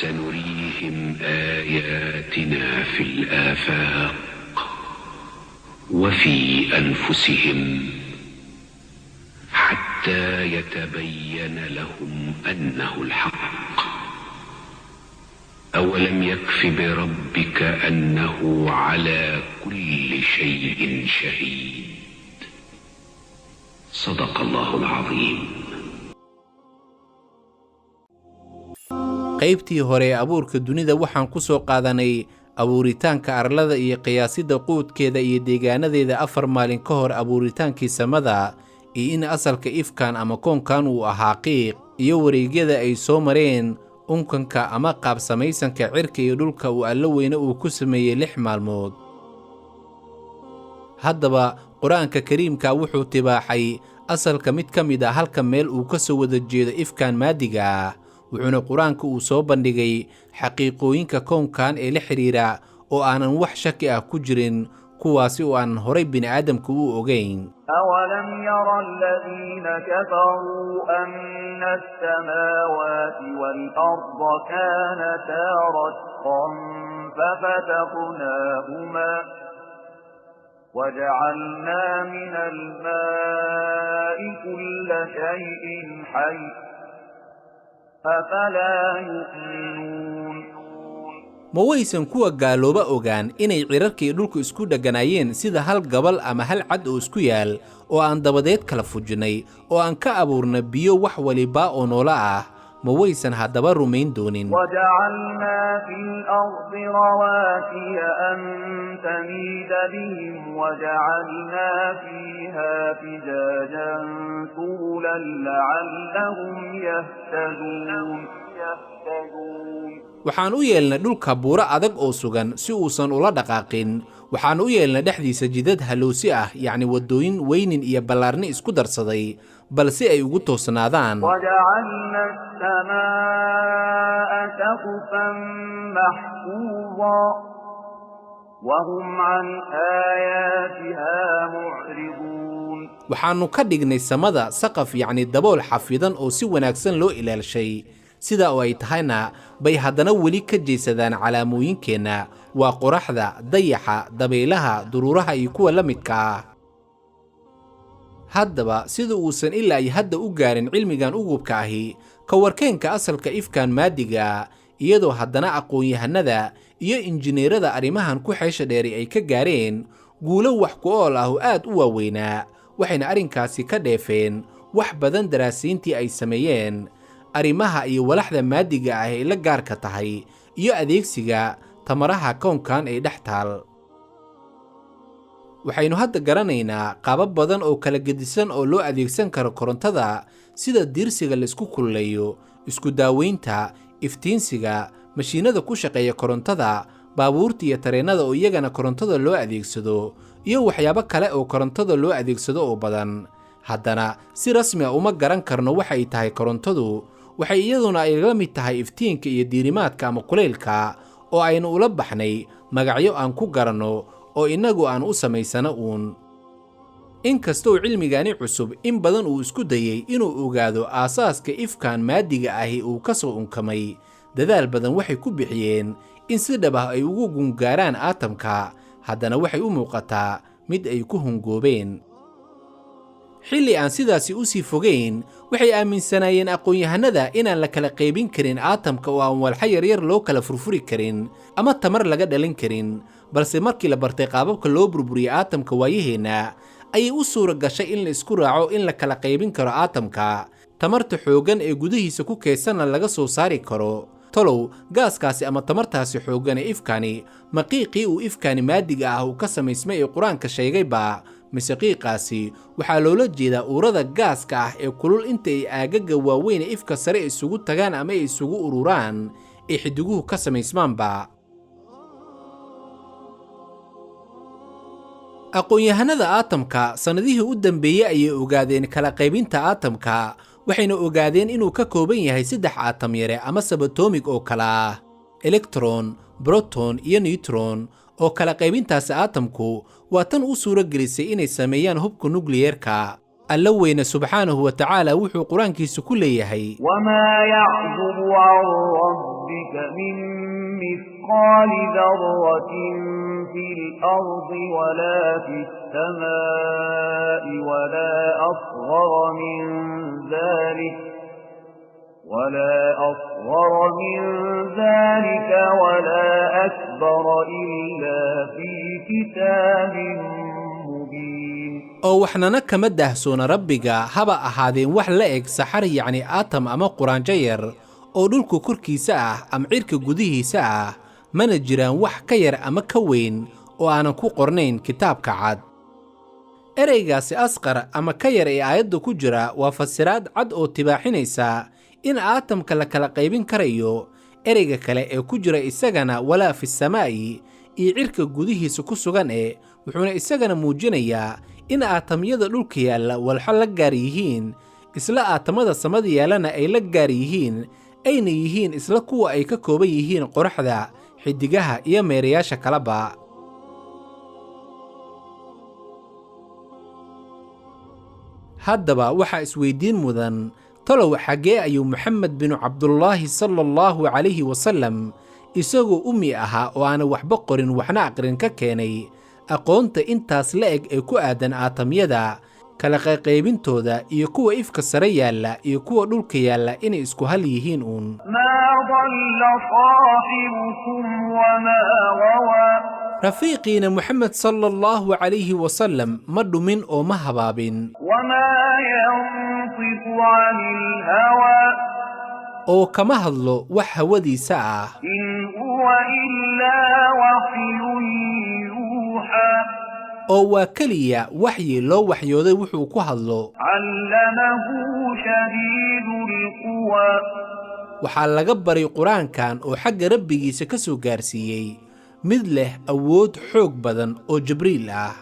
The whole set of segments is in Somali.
سنريهم آياتنا في الآفاق وفي أنفسهم حتى يتبين لهم أنه الحق. أولم يكف بربك أنه على كل شيء شهيد. صدق الله العظيم. Qaybtii hore ee abuurka dunida waxaan ku soo qaadanay abuuritaanka arlada iyo qiyaasidda quudkeeda iyo deegaanadeeda 4 maalin ka hor abuuritaankii samada, iyo in asalka ifkan ama koonkan uu ahaa qiiq, iyo wareegyada ay soo mareen unkanka ama qaab samaysanka cirka iyo dhulka uu Allo weyne uu ku sameeyey 6 maalmood. Haddaba, Qur-aanka Kariimka wuxuu tibaaxay asalka mid ka mid ah halka meel uu ka soo wada jeedo ifkan maadiga ah, wuxuuna Qur-aanka uu soo bandhigay xaqiiqooyinka koonkan ee la xidhiira oo aanan wax shaki ah ku jirin, kuwaasi oo aanan horay bini'aadamku u ogayn. أولم ير الذين كفروا أن السماوات والأرض كانتا رتقا ففتقناهما وجعلنا من الماء كل شيء حي، أفلا يؤمنون؟ Ma waysan kuwa gaalooba ogaan inay cirarka iyo dhulku isku dheganaayeen sida hal gabal ama hal cad oo isku yaal, oo aan dabadeed kala fujinnay, oo aan ka abuurna biyo wax walibaa oo noolo ah? Ma waysan haddaba rumayn doonin? وجعلنا في الأرض رواسي أن تميد بهم وجعلنا فيها فجاجا سبلا لعلهم يهتدون. Waxaan u yeelnay dhulka buuro adag oo sugan si uusan ula dhaqaaqin. Waxaan u yeelnay dhexdiisa jidad halowsi ah, yacni waddooyin weynin iyo ballaarni isku darsaday, balse ay ugu toosnaadaan. وجعلنا السماء سقفا محفوظا وهم عن آياتها معرضون. Waxaannu ka dhignay samada saqaf, yacni dabool xafidan oo si wanaagsan loo ilaalshay. Sidaa oo ay tahayna bay haddana weli ka jeesadaan calaamooyinkeenna, waa qoraxda, dayaxa, dabaylaha, duruuraha iyo kuwa la midka ah. Haddaba, sida uusan ilaa ay hadda u gaarin cilmigan ugubka ahi ka warkeenka asalka ifkan maadiga, iyadoo haddana aqoon-yahanada iyo injineerada arrimahan ku xeesha dheeri ay ka gaareen guulo wax ku ool ah oo aad u waaweynaa, waxayna arrinkaasi ka dheefeen wax badan daraasiintii ay sameeyeen arrimaha iyo walaxda maadiga ah ee la gaarka tahay iyo adeegsiga tamaraha koonkan ee dhex taal. Waxaynu hadda garanaynaa qaabab badan oo kala gedisan oo loo adeegsan karo korontada, sida diirsiga laisku kululeeyo, isku daaweynta, iftiinsiga, mashiinada ku shaqeeya korontada, baabuurta iyo tareennada oo iyagana korontada loo adeegsado, iyo waxyaabo kale oo korontada loo adeegsado oo badan. Haddana si rasmi ah uma garan karno waxay tahay korontadu. Waxay iyaduna ay la mid tahay iftiinka iyo diirimaadka ama kulaylka oo aynu ula baxnay magacyo aan ku garanno oo innagu aan u samaysano uun. Inkastoo cilmigani cusub in badan uu isku dayey inuu ogaado aasaaska ifkan maadiga ahi uu ka soo unkamay, dadaal badan waxay ku bixiyeen in si dhab ah ay ugu gungaaraan aatamka, haddana waxay u muuqataa mid ay ku hungoobeen. Xilli aan sidaasi u sii fogayn, waxay aaminsanaayeen aqoon-yahanada inaan la kala qaybin karin aatamka oo aan walxa yaryar loo kala furfuri karin ama tamar laga dhalin karin. Balse markii la bartay qaababka loo burburiyey aatamka waayaheenna, ayay u suura gashay in la isku raaco in la kala qaybin karo aatamka, tamarta xooggan ee gudihiisa ku keydsanna laga soo saari karo. Tolow gaaskaasi ama tamartaasi xooggan ee ifkani ma qiiqii uu ifkani maadiga ah uu ka samaysmay ee Qur-aanka sheegayba, mise qiiqaasi waxaa loola jeedaa uurada gaaska ah ee kulul inta ay aagaga waaweyn ee ifka sare isugu tagaan ama ay isugu ururaan ee xidiguhu ka samaysmaanba? Aqoon-yahanada aatamka sannadihii u dambeeyey ayay ogaadeen kala qaybinta aatamka, waxayna ogaadeen inuu ka kooban yahay saddex aatam yare ama subatomic oo kala ah electron, proton iyo neutron, oo kala qaybintaasi aatamku waa tan u suuro gelisay inay sameeyaan hubka nukliyeerka. Alla weyne subxaanahu wa tacaala wuxuu Qur-aankiisa ku leeyahay: وما يعزب عن ربك من مثقال ذرة في الأرض ولا في السماء ولا أصغر من ذلك ولا أكبر إلا في كتاب مبين. Oo waxnana kama daahsoona Rabbiga, haba ahaadeen wax la eg saxar, yacni aatam ama quraanjo yar oo dhulka korkiisa ah ama cirka gudihiisa ah, mana jiraan wax ka yar ama ka weyn oo aanan ku qornayn kitaabka cad. Ereygaasi asqar ama ka yar ee aayadda ku jira waa fasiraad cad oo tibaaxinaysa in aatamka la kala qaybin karayo. Ereyga kale ee ku jira isagana walaa fi samaa'i iyo cirka gudihiisa ku sugan ee wuxuuna isagana muujinayaa in aatamyada dhulka yaalla walxo la gaar yihiin, isla aatamada samada yaallana ay la gaar yihiin, ayna yihiin isla kuwa ay ka kooban yihiin qoraxda, xiddigaha iyo meerayaasha kaleba. Haddaba waxaa isweydiin mudan, talow xaggee ayuu Moxamed binu Cabdullaahi sala allahu calayhi wasallam, isagoo ummi ahaa oo aanan waxba qorin waxna aqrin, ka keenay aqoonta intaas la eg ee ku aadan aatamyada kala qayqaybintooda iyo kuwa ifka sare yaalla iyo kuwa dhulka yaalla inay isku hal yihiin uun? ما ضل صاحبكم وما غوى. Rafiiqiina Moxamed sala allahu calayhi wasallam ma dhumin oo ma habaabin. وما ينطق عن الهوى. Oo kama hadlo wax hawadiisa ah. إن هو إلا وحي يوحى. Oo waa keliya waxyi loo waxyooday wuxuu ku hadlo. علمه شديد القوى. Waxaa laga baray qur-aankan oo xagga Rabbigiisa ka soo gaarsiiyey mid leh awood xoog badan oo Jibriil ah.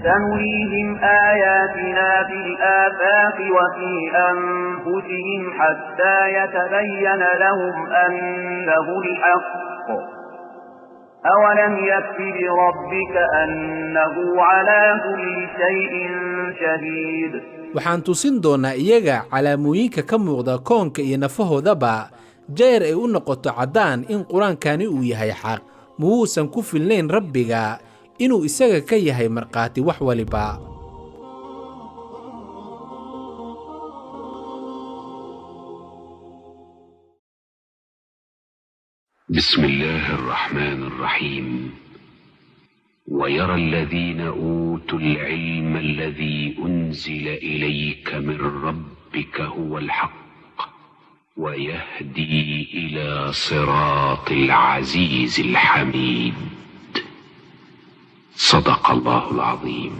سنريهم آياتنا في الآفاق وفي أنفسهم حتى يتبين لهم أنه الحق. أولم يكف بربك أنه على كل شيء شهيد؟ Waxaan tusin doonnaa iyaga calaamooyinka ka muuqda koonka iyo nafahoodaba, jeer ay u noqoto caddaan in qur-aankani uu yahay xaq. Muwuusan ku filnayn Rabbiga inuu isaga ka yahay markhaati wax waliba? بسم الله الرحمن الرحيم. ويرى الذين أوتوا العلم الذي أنزل إليك من ربك هو الحق، ويهدي إلى صراط العزيز الحميد. صدق الله العظيم.